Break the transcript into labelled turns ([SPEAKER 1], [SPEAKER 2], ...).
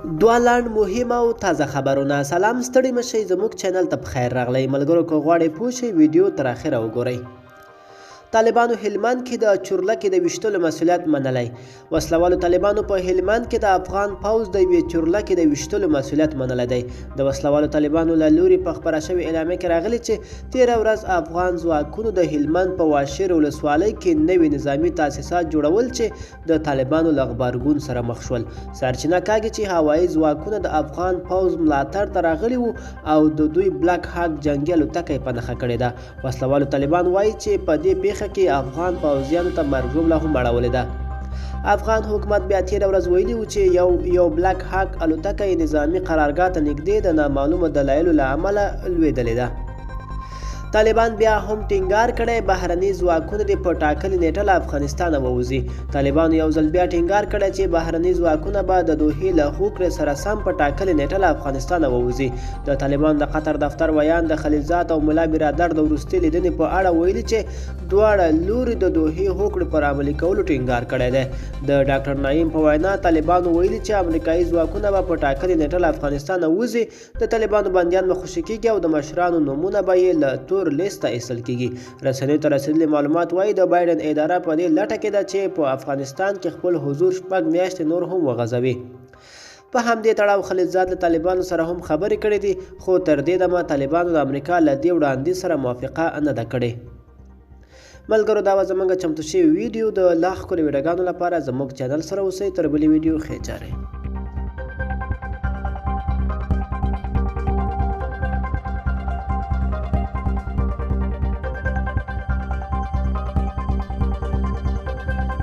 [SPEAKER 1] دوه لنډ مهم او تازه خبرونه. سلام، ستړي مشئ، زموږ چینل ته په خیر راغلی. ملګرو، که غواړئ پوه شئ، ویډیو تر اخره وګورئ. طالبانو هلمند کې د چورلکې د ویشتلو مسولیت منلی. وسلوالو طالبانو په هلمند کې د افغان پوځ د یوې چورلکې د ویشتلو مسولیت منلی دی. د وسلوالو طالبانو له لوري په خپره شوې اعلامیه کې راغلي چې تېره ورځ افغان ځواکونو د هلمند په واشیر ولسوالۍ کې نوي نظامي تاسیسات جوړول چې د طالبانو له غبرګون سره مخ شول. سرچینه کاږي چې هوایي ځواکونه د افغان پوځ ملاتړ ته راغلي وو او د دوی بلک هاک جنګي الوتکه یې په نښه کړې ده. وسلوالو طالبان وایي چې په دې پیښه کې افغان پوځیانو ته مرګ ژوبله هم اړولې ده. افغان حکومت بیا تېره ورځ ویلي وو چې یو بلک هاک الوتکه یې نظامي قرارګاه ته نږدې د نامعلومو دلایلو له امله لوېدلې ده. طالبان بیا هم ټینګار کړی، بهرني ځواکونه دې په ټاکلې نیټه له افغانستانه ووځي. طالبانو یو ځل بیا ټینګار کړی چې بهرني ځواکونه به د دوحې له هوکړې سره سم په ټاکلې نیټه له افغانستانه ووځي. د طالبانو د قطر دفتر ویاند د خلیلزاد او ملا برادر د وروستۍ لیدنې په اړه ویلي چې دواړه لوري د دوحې هوکړې پر عملي کولو ټینګار کړی دی. د ډاکټر نعیم په وینا، طالبانو ویلي چې امریکایي ځواکونه به په ټاکلې نیټه له افغانستانه وځي، د طالبانو بندیان به خوشې کیږي او د مشرانو نومونه به یې له تور لیسته ایستل کیږي. رسنیو ته رسېدلي معلومات وایي د بایډن اداره په دې لټه کې ده چې په افغانستان کې خپل حضور 6 میاشتې نور هم وغځوي. په همدې تړاو خلیلزاد له طالبانو سره هم خبرې کړې دي، خو تر دې دمه طالبانو د امریکا له دې وړاندیز سره موافقه نه ده کړې. ملګرو، دا وه زموږ چمتو شوې ویډیو. د لا ښکلو ویډیوګانو لپاره زموږ چینل سره اوسئ. تر بلې ویډیو، ښې چارې.